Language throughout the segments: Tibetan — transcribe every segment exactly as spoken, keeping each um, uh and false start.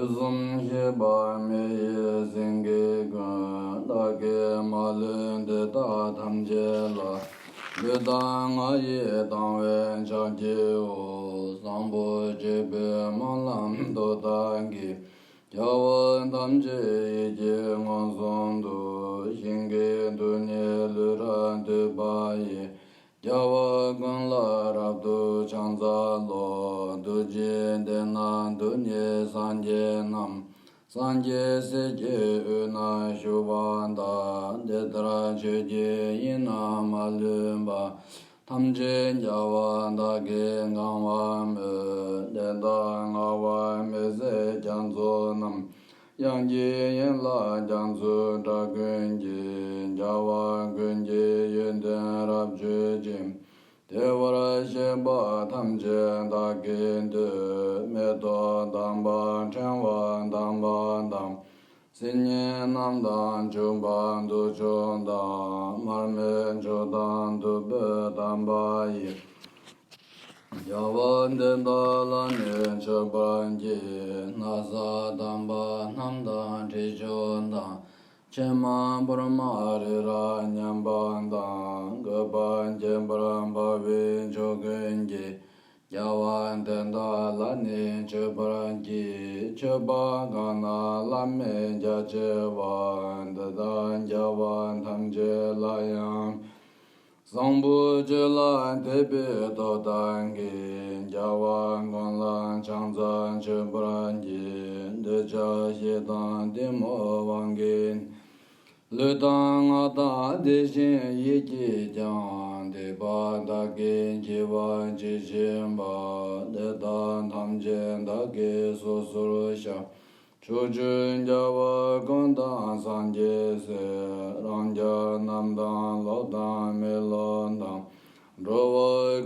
གསུམ་ཤེས་པ་མེ་ཡི་སེང་གེ་ཀུན། བདག་གིས་མ་ལུས་འདི་དག་ཐམས་ཅད་ལ། ལུས་དང་ངག་ཡིད་དང་བས་ཕྱག་བགྱིའོ། བཟང་པོ་སྤྱོད་པའི་སྨོན་ལམ་མདོ་དག་གིས། རྒྱལ་བ་ཐམས་ཅད་ཡིད་ཀྱིས་མངོན་སུམ་དུ། ཞིང་གི་རྡུལ་སྙེད་ལུས་རབ་བཏུད་པ་ཡིས། རྒྱལ་བ་ཀུན་ལ་རབ་ཏུ་ཕྱག་འཚལ་ལོ། རྡོ་རྗེ་གདན་ན་རྡུལ་སྙེད་སངས་རྒྱས་རྣམས། སངས་རྒྱས་སྲས་ཀྱི་དབུས་ན་བཞུགས་པ་དང་། དེ་ལྟར་ཆོས་ཀྱི་དབྱིངས་རྣམས་མ་ལུས་པ། ཐམས་ཅད་རྒྱལ་བ་དག་གིས་གང་བར་མོས། དེ་དག་བསྔགས་པ་མི་ཟད་རྒྱ་མཚོ་རྣམས། དབྱངས་ཀྱི་ཡན་ལག་རྒྱ་མཚོའི་སྒྲ་ཀུན་གྱིས། རྒྱལ་བ་ཀུན་གྱི་ཡོན་ཏན་རབ་བརྗོད་ཅིང་། བདེ་བར་གཤེགས་པ་ཐམས་ཅད་བདག་གིས་བསྟོད། མེ་ཏོག་དམ་པ་ཕྲེང་བ་དམ་པ་དང་། སིལ་སྙན་རྣམས་དང་བྱུག་པ་དུག་མཆོག་དང་། མར་མེ་མཆོག་དང་བདུག་སྤོས་དམ་པ་ཡིས། རྒྱལ་བ་དེ་དག་ལ་ནི་མཆོད་པར་བགྱི། ན་བཟའ་དམ་པ་རྣམས་དང་དྲི་མཆོག་དང་། ཕྱེ་མ་ཕུར་མ་རི་རབ་མཉམ་པ་དང་། བཀོད་པ་ཁྱད་པར་འཕགས་པའི་མཆོག་ཀུན་གྱིས། རྒྱལ་བ་དེ་དག་ལ་ནི་མཆོད་པར་བགྱི། མཆོད་པ་གང་རྣམས་བླ་མེད་རྒྱ་ཆེ་བ། དེ་དག་རྒྱལ་བ་ཐམས་ཅད་ལ་ཡང་། བཟང་པོ་སྤྱོད་ལ་དད་པའི་སྟོབས་དག་གིས། རྒྱལ་བ་ཀུན་ལ་ཕྱག་འཚལ་མཆོད་པར་བགྱི། འདོད་ཆགས་ཞེ་སྡང་གཏི་མུག་དབང་གིས། ལུས་དང་ངག་དང་དེ་བཞིན་ཡིད་ཀྱིས་ཀྱང་། སྡིག་པ་བདག་གིས་བགྱིས་པ་ཇི་བཞིན་པ། དེ་དག་ཐམས་ཅད་བདག་གིས་སོ་སོར་བཤགས། ཕྱོགས་བཅུའི་རྒྱལ་བ་ཀུན་དང་སངས་རྒྱས་སྲས། རང་རྒྱལ་རྣམས་དང་ལོག་དང་མི་ལོག་དང་། འགྲོ་བ་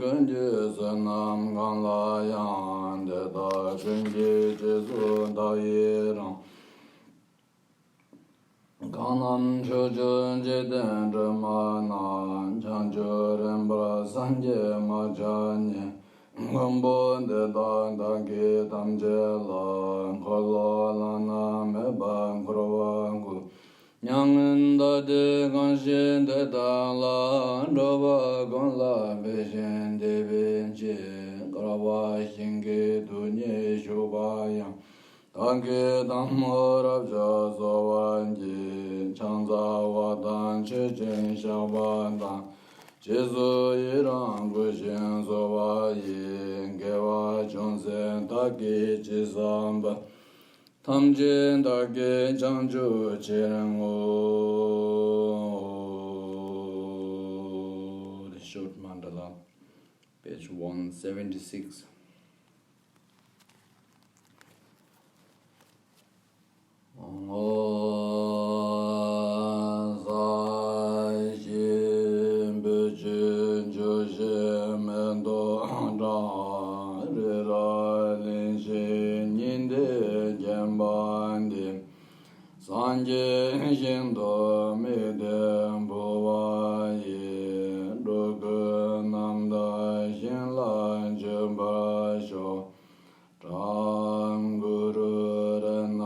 ཀུན་གྱི་བསོད་ནམས་གང་ལ་ཡང་། དེ་དག་ཀུན་གྱི་རྗེས་སུ་བདག་ཡི་རང་། གང་རྣམས་ཕྱོགས་བཅུའི་འཇིག་རྟེན་སྒྲོན་མ་རྣམས། བྱང་ཆུབ་རིམ་པར་སངས་རྒྱས་མ་ཆགས་ཉིད། མགོན་པོ་འདི་དག་བདག་གིས་ཐམས་ཅད་ལ། འཁོར་ལོ་བླ་ན་མེད་པ་བསྐོར་བར་བསྐུལ། མྱ་ངན་ལས་འདས་གང་ཞིག་དེ་དག་ལ། འགྲོ་བ་ཀུན་ལ་ཕན་ཞིང་བདེ་བའི་ཕྱིར། བསྐལ་པ་ཞིང་གི་རྡུལ་སྙེད་བཞུགས་པ་ཡང་། བདག་གིས་ཐལ་མོ་རབ་བརྐྱང་གསོལ་བར་བགྱི། ཕྱག་འཚལ་བ་དང་མཆོད་ཅིང་བཤགས་པ་དང་། རྗེས་སུ་ཡི་རང་བསྐུལ་ཞིང་གསོལ་བ་ཡི། དགེ་བ་ཅུང་ཟད་བདག་གིས་ཅི་བསགས་པ། ཐམས་ཅད་བདག་གིས་བྱང་ཆུབ་ཕྱིར་བསྔོ། The short mandala, page one seventy-six. ཨོཾ་སྭཱ་ཧཱ། བོད་ཀྱི་ཇོ་བོའི་མེ་ཏོག་བཀྲ། རི་རབ་གླིང་བཞི་ཉི་ཟླས་བརྒྱན་པ་འདི། སངས་རྒྱས་ཞིང་དུ་དམིགས་ཏེ་འབུལ་བ་ཡིས། འགྲོ་ཀུན་རྣམ་དག་ཞིང་ལ་སྤྱོད་པར་ཤོག། ཀྲཾ་གུ་རུ་རཏྣ་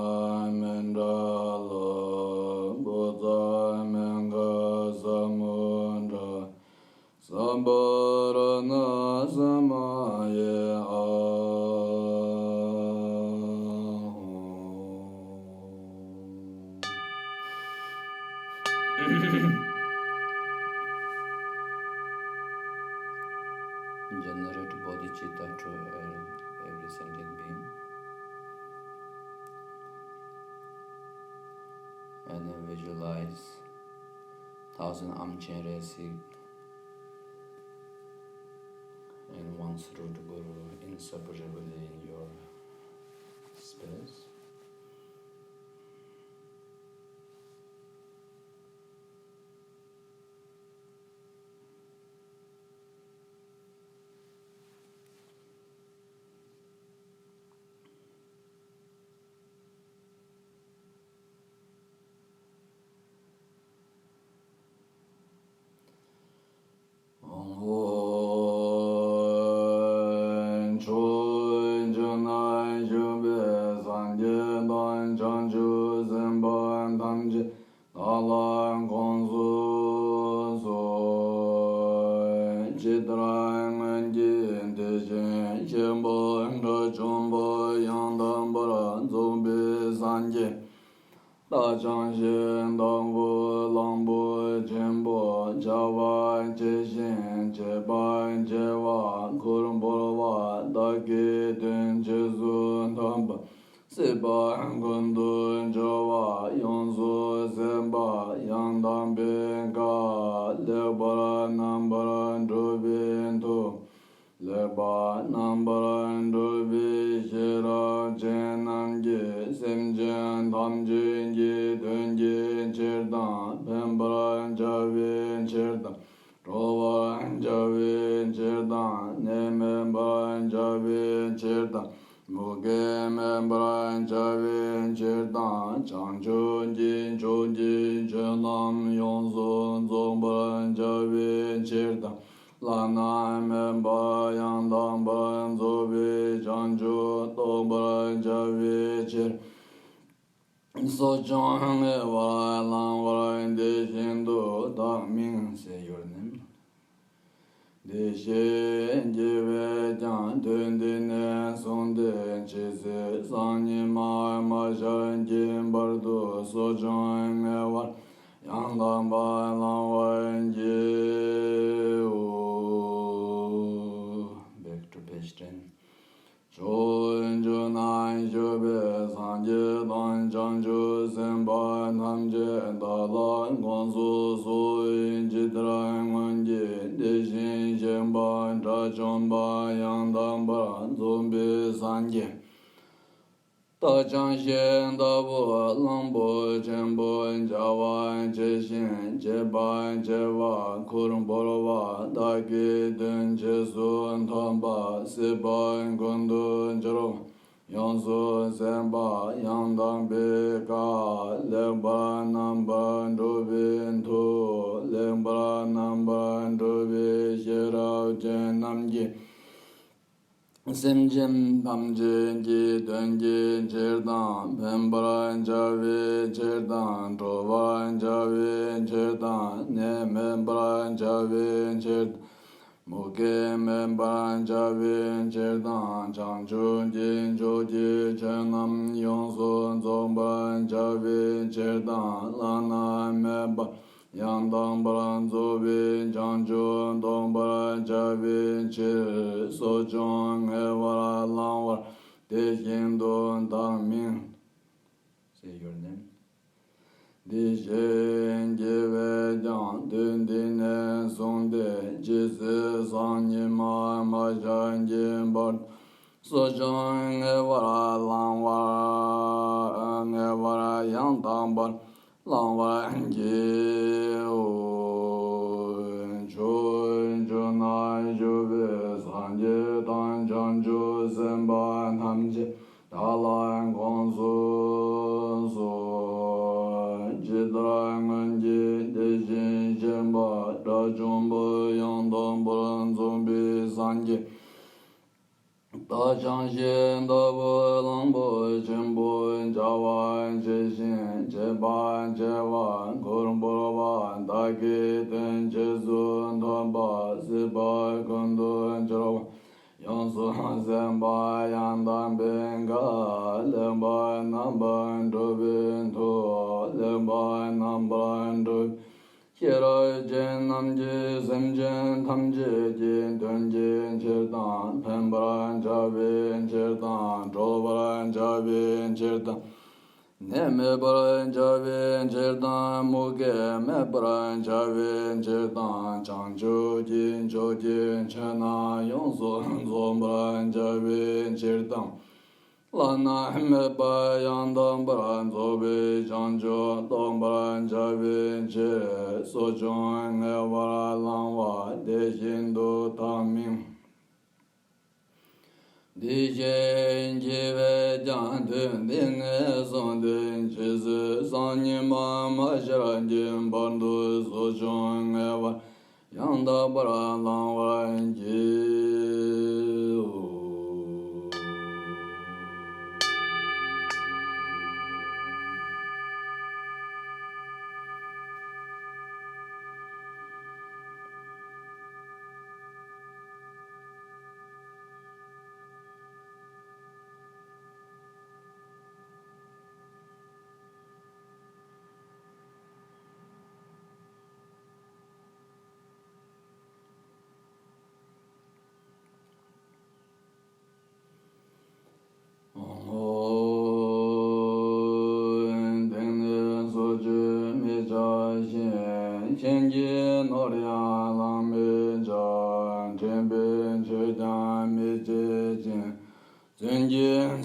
མཎྜ་ལ། བཛྲ་མུ་ཁ་ས་མུ་དྲ། སརྦ་རཏྣ་ས་མ་ཡེ་ཨཱཿཧཱུྃ། Generate bodhicitta to every sentient being. And then visualize thousand armchair seat and one Sri Guru inseparably in your space. ཕྱོགས་བཅུ་ན་བཞུགས་པའི་སངས་ ཇི་ལྟར་སྔོན་གྱི་དེ་བཞིན་གཤེགས་པ་དགྲ་བཅོམ་པ་ཡང་དག་པར་རྫོགས་པའི་སངས་རྒྱས། རྟ་ཅན་ཞིང་ལྟ་བུ་གླང་པོ་ཆེན་པོ་བྱ་བ་བྱེད་ཅིང་བྱེད་པར་བྱེད་པ་འཁོར་འབར་བ་བདག་གི་དོན་རྗེས་སུ་མཐུན་པ། སྲིད་པ་ཀུན་ཏུ་སྦྱོར་བ་ཡོངས་སུ་ཟད་པ་ཡང་དག་པའི་བཀའ། ལེགས་པར་རྣམ་པར་གྲོལ་བའི་མཐུ། ལེགས་པར་རྣམ་པར་གྲོལ་བའི་ཤེས་རབ་ཅན་རྣམས་ཀྱིས་སེམས་ཅན་ཐམས་ཅད་ཀྱི་དོན་གྱི་ཕྱིར་དང་། ཕན་པར་བྱ་བའི་ཕྱིར་དང་། གྲོལ་བར་བྱ་བའི་ཕྱིར་དང་། ནད་མེད་པར་བྱ་བའི་ཕྱིར་དང་། མུ་གེ་མེད་པར་བྱ་བའི་ཕྱིར་དང་། བྱང་ཆུབ་ཀྱི་ཕྱོགས་ཀྱི་ཆོས་རྣམས་ཡོངས་སུ་རྫོགས་པར་བྱ་བའི་ཕྱིར་དང་། བླ་ན་མེད་པ་ཡང་དག་པར་རྫོགས་པའི་བྱང་ཆུབ་རྟོགས་པར་བྱ་བའི་ཕྱིར། གསོ་སྦྱོང་ངེས་པར་བླང་བར་དེ་བཞིན་དུ་བདག་སྨིན་ཟེར་ཡོད་ནི། དེ་བཞིན་གྱི་བས་ཀྱང་དུས་འདི་ནས་བཟུང་སྟེ་ཇི་སྲིད་སང་ཉི་མ་མ་ཤར་གྱི་བར་དུ་གསོ་སྦྱོང་ངེས་པར་ཡང་དག་པར་བླང་བར་བགྱིའོ། Back to page ten. ཕྱོགས་བཅུ་ན་བཞུགས་པའི་སངས་རྒྱས་དང་བྱང་ཆུབ་སེམས་དཔའ་ཐམས་ཅད་བདག་ལ་དགོངས་སུ་གསོལ། ཇི་ལྟར་སྔོན་གྱི་དེ་བཞིན་གཤེགས་པ་དགྲ་བཅོམ་པ་ཡང་དག་པར་རྫོགས་པའི་སངས་རྒྱས། རྟ་ཅན་ཞིང་ལྟ་བུ་གླང་པོ་ཆེན་པོ་བྱ་བ་བྱེད་ཅིང་བྱེད་པར་བྱེད་པ་འཁོར་འབར་བ་བདག་གི་དོན་རྗེས་སུ་མཐུན་པ། སྲིད་པ་ཀུན་ཏུ་སྦྱོར་བ་ཡོངས་སུ་ཟད་པ་ཡང་དག་པའི་བཀའ། ལེགས་པར་རྣམ་པར་གྲོལ་བའི་མཐུ། ལེགས་པར་རྣམ་པར་གྲོལ་བའི་ཤེས་རབ་ཅན་རྣམས་ཀྱིས། སེམས་ཅན་ཐམས་ཅད་ཀྱི་དོན་གྱི་ཕྱིར་དང་། ཕན་པར་བྱ་བའི་ཕྱིར་དང་། གྲོལ་བར་བྱ་བའི་ཕྱིར་དང་། ནད་མེད་པར་བྱ་བའི་ཕྱིར་དང་། མུ་གེ་མེད་པར་བྱ་བའི་ཕྱིར་དང་། བྱང་ཆུབ་ཀྱི་ཕྱོགས་ཀྱི་ཆོས་རྣམས་ཡོངས་སུ་རྫོགས་པར་བྱ་བའི་ཕྱིར་དང་། བླ་ན་མེད་པ་ཡང་དག་པར་རྫོགས་པའི་བྱང་ཆུབ་རྟོགས་པར་བྱ་བའི་ཕྱིར། གསོ་སྦྱོང་ངེས་པར་བླང་བར་དེ་བཞིན་དུ་བདག་སྨིན་ཟེར་ཡོད་ནས། དེ་བཞིན་གྱི་བས་ཀྱང་དུས་འདི་ནས་བཟུང་སྟེ་ཇི་སྲིད་སང་ཉི་མ་མ་ཤར་གྱི་བར་དུ་གསོ་སྦྱོང་ངེས་པར་བླང་བར་ངེས་པར་ཡང་དག་པར་བླང་བར་བགྱིའོ། ཕྱོགས་བཅུ་ན་བཞུགས་པའི་སངས་རྒྱས་དང་བྱང་ཆུབ་སེམས་དཔའ་ཐམས་ཅད་བདག་ལ་དགོངས་སུ་གསོལ། ཇི་ལྟར་སྔོན་གྱི་དེ་བཞིན་གཤེགས་པ་དགྲ་བཅོམ་པ་ཡང་དག་པར་རྫོགས་པའི་སངས་རྒྱས། རྟ་ཅན་ཞིང་ལྟ་བུ་གླང་པོ་ཆེན་པོ་བྱ་བ་བྱེད་ཅིང་བྱེད་པར་བྱེད་པ་འཁོར་འབར་བ་བདག་གི་དོན་རྗེས་སུ་མཐུན་པ། སྲིད་པ་ཀུན་ཏུ་སྦྱོར་བ་ཡོངས་སུ་ཟད་པ་ཡང་དག་པའི་བཀའ། ལེགས་པར་རྣམ་པར་གྲོལ་བའི་མཐུ། ལེགས་པར་རྣམ་པར་གྲོལ་བའི་ཤེས་རབ་ཅན་རྣམས་ཀྱིས་སེམས་ཅན་ཐམས་ཅད་ཀྱི་དོན་གྱི་ཕྱིར་དང་། ཕན་པར་བྱ་བའི་ཕྱིར་དང་། གྲོལ་བར་བྱ་བའི་ཕྱིར་དང་། ནད་མེད་པར་བྱ་བའི་ཕྱིར་དང་། མུ་གེ་མེད་པར་བྱ་བའི་ཕྱིར་དང་། བྱང་ཆུབ་ཀྱི་ཕྱོགས་ཀྱི་ཆོས་རྣམས་ཡོངས་སུ་རྫོགས་པར་བྱ་བའི་ཕྱིར་དང་། བླ་ན་མེད་པ་ཡང་དག་པར་རྫོགས་པའི་བྱང་ཆུབ་རྟོགས་པར་བྱ་བའི་ཕྱིར། གསོ་སྦྱོང་ངེས་པར་བླང་བ་དེ་བཞིན་དུ་བདག་སྨིན། དེ་བཞིན་གྱི་བས་ཀྱང་དུས་འདི་ནས་བཟུང་སྟེ་ཇི་སྲིད་སང་ཉི་མ་མ་ཤར་གྱི་བར་དུ་གསོ་སྦྱོང་ངེས་པར་ཡང་དག་པར་བླང་བར་བགྱིའོ།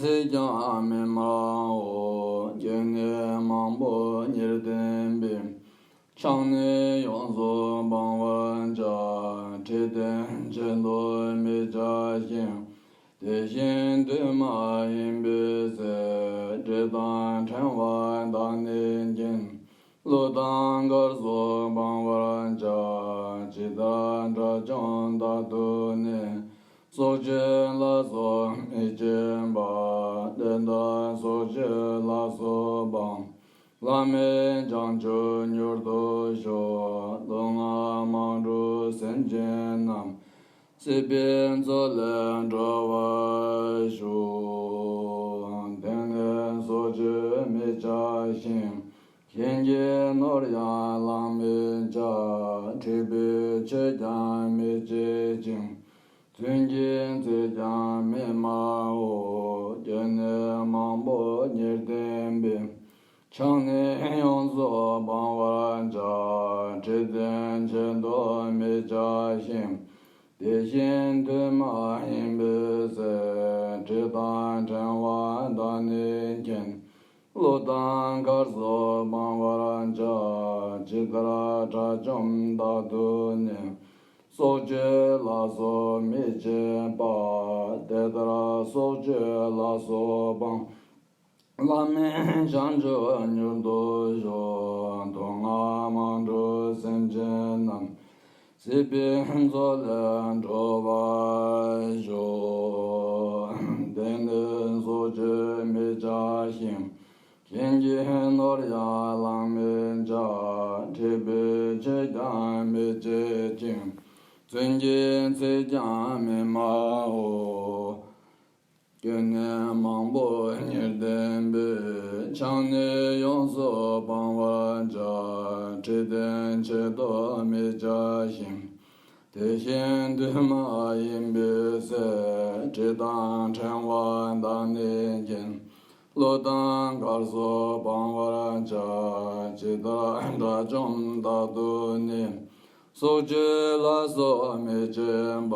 ཚིག་ཀྱང་མི་སྨྲའོ། སྐྱེ་གནས་མང་པོ་ཉེར་བསྟན་པའི། ཆང་ནི་ཡོངས་སུ་སྤང་བར་བྱ། ཁྲི་སྟན་ཆེད་དུ་མི་བྱ་ཞིང་། དེ་བཞིན་དུས་མ་ཡིན་པའི་ཚེ། དྲི་དང་ཕྲེང་བ་དག་ནི་མཁྱེན། གླུ་དང་གར་སོགས་སྤང་བར་བྱ། ཇི་ལྟར་དགྲ་བཅོམ་དག་ཏུ་ནི། སྲོག་གཅོད་ལ་སོགས་མི་བྱེད་པ། དེ་ལྟར་སྲོག་གཅོད་ལ་སོགས་སྤང་། བླ་མེད་བྱང་ཆུབ་མྱུར་དུ་ཤོག། ལུས་ངག་དམངས་ཁྲོད་སེམས་ཅན་རྣམས། སྲིད་པའི་མཚོ་ལས་སྒྲོལ་བར་ཤོག། དེང་ནས་སྲོག་གཅོད་མི་བྱ་ཞིང་། གཞན་གྱི་ནོར་ཡང་བླང་མི་བྱ། འཁྲིག་པའི་ཆོས་ཀྱང་མི་བྱེད་ཅིང་། རྫུན་གྱི་ཚིག་ཀྱང་མི་སྨྲའོ། སྐྱེ་གནས་མང་པོ་ཉེར་བསྟན་པའི། ཆང་ནི་ཡོངས་སུ་སྤང་བར་བྱ། ཁྲི་སྟན་ཆེད་དུ་མི་བྱ་ཞིང་། དེ་བཞིན་དུས་མ་ཡིན་པའི་ཚེ། དྲི་དང་ཕྲེང་བ་དག་ནི་མཁྱེན། གླུ་དང་གར་སོགས་སྤང་བར་བྱ། ཇི་ལྟར་དགྲ་བཅོམ་དག་ཏུ་ནི། སྲོག་གཅོད་ལ་སོགས་མི་བྱེད་པ། དེ་ལྟར་སྲོག་གཅོད་ལ་སོགས་སྤང་། བླ་མེད་བྱང་ཆུབ་མྱུར་དུ་ཤོག། ལུས་ངག་དམངས་ཁྲོད་སེམས་ཅན་རྣམས། སྲིད་པའི་མཚོ་ལས་སྒྲོལ་བར་ཤོག། དེང་ནས་སྲོག་གཅོད་མི་བྱ་ཞིང་། གཞན་གྱི་ནོར་ཡང་བླང་མི་བྱ། འཁྲིག་པའི་ཆོས་ཀྱང་མི་བྱེད་ཅིང་། རྫུན་གྱི་ཚིག་ཀྱང་མི་སྨྲའོ། སྐྱེ་གནས་མང་པོ་ཉེར་བསྟན་པའི། ཆང་ནི་ཡོངས་སུ་སྤང་བར་བྱ། ཁྲི་སྟན་ཆེད་དུ་མི་བྱ་ཞིང་། དེ་བཞིན་དུས་མ་ཡིན་པའི་ཚེ། དྲི་དང་ཕྲེང་བ་དག་ནི་མཁྱེན། གླུ་དང་གར་སོགས་སྤང་བར་བྱ། ཇི་ལྟར་དགྲ་བཅོམ་དག་ཏུ་ནི། སྲོག་གཅོད་ལ་སོགས་མི་བྱེད་པ།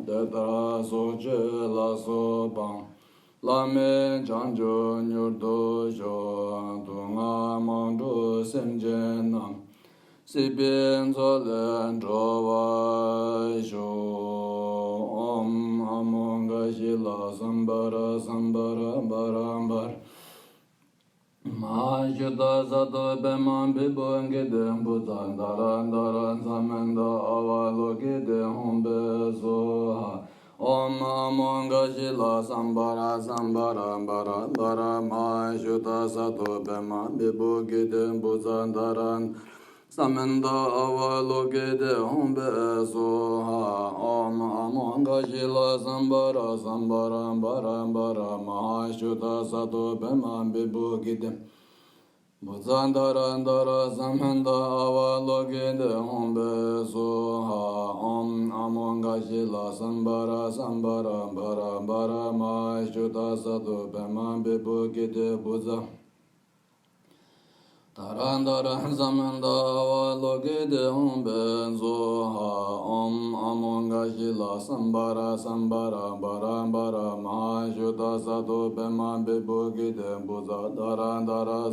དེ་ལྟར་སྲོག་གཅོད་ལ་སོགས་སྤང་། བླ་མེད་བྱང་ཆུབ་མྱུར་དུ་ཤོག། ལུས་ངག་དམངས་ཁྲོད་སེམས་ཅན་རྣམས། སྲིད་པའི་མཚོ་ལས་སྒྲོལ་བར་ཤོག། ཨོཾ་ཨ་མོ་གྷ་ཤཱི་ལ་སཾ་བྷ་ར་སཾ་བྷ་ར་བྷ་ར་བྷ་ར། མ་ཧཱ་ཤུདྡྷ་ས་ཏྭ་པདྨ་བི་བྷུ་ཥི་ཏ་བྷུ་ཛ་དྷ་ར་དྷ་ར་ས་མནྟ་ཨ་ཝ་ལོ་ཀི་ཏེ་ཧཱུྃ་ཕཊ་སྭཱ་ཧཱ། ཨོཾ་ཨ་མོ་གྷ་ཤཱི་ལ་སཾ་བྷ་ར་སཾ་བྷ་ར་བྷ་ར་བྷ་ར། མ་ཧཱ་ཤུདྡྷ་ས་ཏྭ་པདྨ་བི་བྷུ་ཥི་ཏ་བྷུ་ཛ་དྷ་ར་ས་མནྟ་ཨ་ཝ་ལོ་ཀི་ཏེ་ཧཱུྃ་ཕཊ་སྭཱ་ཧཱ། ཨོཾ་ཨ་མོ་གྷ་ཤཱི་ལ་སཾ་བྷ་ར་སཾ་བྷ་ར་བྷ་ར་བྷ་ར། མ་ཧཱ་ཤུདྡྷ་ས་ཏྭ་པདྨ་བི་བྷུ་ཥི་ཏ་བྷུ་ཛ་དྷ་ར་དྷ་ར་ས་མནྟ་ཨ་ཝ་ལོ་ཀི་ཏེ་ཧཱུྃ་ཕཊ་སྭཱ་ཧཱ། ཨོཾ་ཨ་མོ་གྷ་ཤཱི་ལ་སཾ་བྷ་ར་སཾ་བྷ་ར་བྷ་ར་བྷ་ར། མ་ཧཱ་ཤུདྡྷ་ས་ཏྭ་པདྨ་བི་བྷུ་ཥི་ཏ་བྷུ་ཛ་དྷ་ར་དྷ་ར་ས་མནྟ་ཨ་ཝ་ལོ་ཀི་ཏེ་ཧཱུྃ་ཕཊ་སྭཱ་ཧཱ། ཨོཾ་ཨ་མོ་གྷ་ཤཱི་ལ་སཾ་བྷ་ར་སཾ་བྷ་ར་བྷ་ར་བྷ་ར། མ་ཧཱ་ཤུདྡྷ་ས་ཏྭ་པདྨ་བི་བྷུ་ཥི་ཏ་བྷུ་ཛ་དྷ་ར་དྷ་ར་ས་མནྟ་ཨ་ཝ་ལོ་ཀི་ཏེ་ཧཱུྃ་ཕཊ་སྭཱ་ཧཱ། ཨོཾ་ཨ་མོ་གྷ་ཤཱི་ལ་སཾ་བྷ་ར་སཾ་བྷ་ར་བྷ་ར་བྷ་ར། མ་ཧཱ་ཤུདྡྷ་ས་ཏྭ་པདྨ་བི་བྷུ་ཥི་ཏ་བྷུ་ཛ་དྷ་ར་དྷ་ར་ས་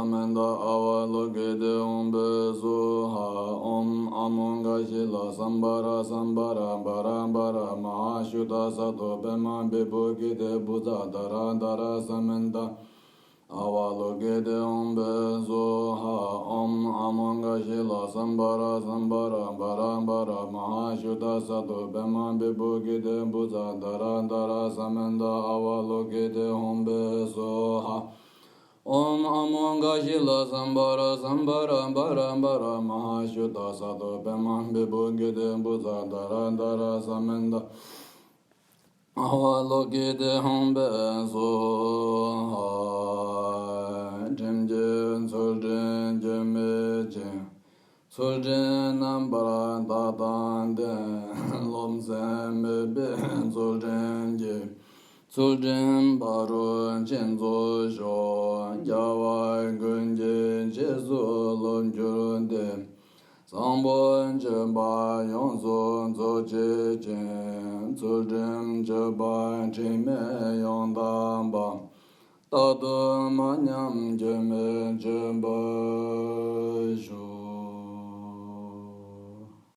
མནྟ་ཨ་ཝ་ལོ་ཀི་ཏེ་ཧཱུྃ་ཕཊ་སྭཱ་ཧཱ། ཨོཾ་ཨ་མོ་གྷ་ཤཱི་ལ་སཾ་བྷ་ར་སཾ་བྷ་ར་བྷ་ར་བྷ་ར། མ་ཧཱ་ཤུདྡྷ་ས་ཏྭ་པདྨ་བི་བྷུ་ཥི་ཏ་བྷུ་ཛ་དྷ་ར་དྷ་ར་ས་མནྟ་ཨ་ཝ་ལོ་ཀི་ཏེ་ཧཱུྃ་ཕཊ་སྭཱ་ཧཱ། ཨོཾ་ཨ་མོ་གྷ་ཤཱི་ལ་སཾ་བྷ་ར་སཾ་བྷ་ར་བྷ་ར་བྷ་ར། མ་ཧཱ་ཤུདྡྷ་ས་ཏྭ་པདྨ་བི་བྷུ་ཥི་ཏ་བྷུ་ཛ་དྷ་ར་དྷ་ར་ས་མནྟ་ཨ་ཝ་ལོ་ཀི་ཏེ་ཧཱུྃ་ཕཊ་སྭཱ་ཧཱ། ཨོཾ་ཨ་མོ་གྷ་ཤཱི་ལ་སཾ་བྷ་ར་སཾ་བྷ་ར་བྷ་ར་བྷ་ར། མ་ཧཱ་ཤུདྡྷ་ས་ཏྭ་པདྨ་བི་བྷུ་ཥི་ཏ་བྷུ་ཛ་དྷ་ར་དྷ་ར་ས་མནྟ་ཨ་ཝ་ལོ་ཀི་ཏེ་ཧཱུྃ་ཕཊ་སྭཱ་ཧཱ། སྒྲིམ་གྱིས་ཚུལ་ཁྲིམས་སྐྱོན་མེད་ཅིང་། ཚུལ་ཁྲིམས་རྣམ་པར་དག་དང་ལྡན། རློམ་སེམས་མེད་པའི་ཚུལ་ཁྲིམས་ཀྱིས། ཚུལ་ཁྲིམས་ཕ་རོལ་ཕྱིན་རྫོགས་ཤོག། རྒྱལ་བ་ཀུན་གྱི་རྗེས་སུ་བསླབ་གྱུར་ཏེ། བཟང་པོ་སྤྱོད་པ་ཡོངས་སུ་རྫོགས་བྱེད་ཅིང་། ཚུལ་ཁྲིམས་སྤྱོད་པ་དྲི་མེད་ཡོངས་དག་པ། རྟག་ཏུ་མ་ཉམས་སྐྱོན་མེད་སྤྱོད་པར་ཤོག།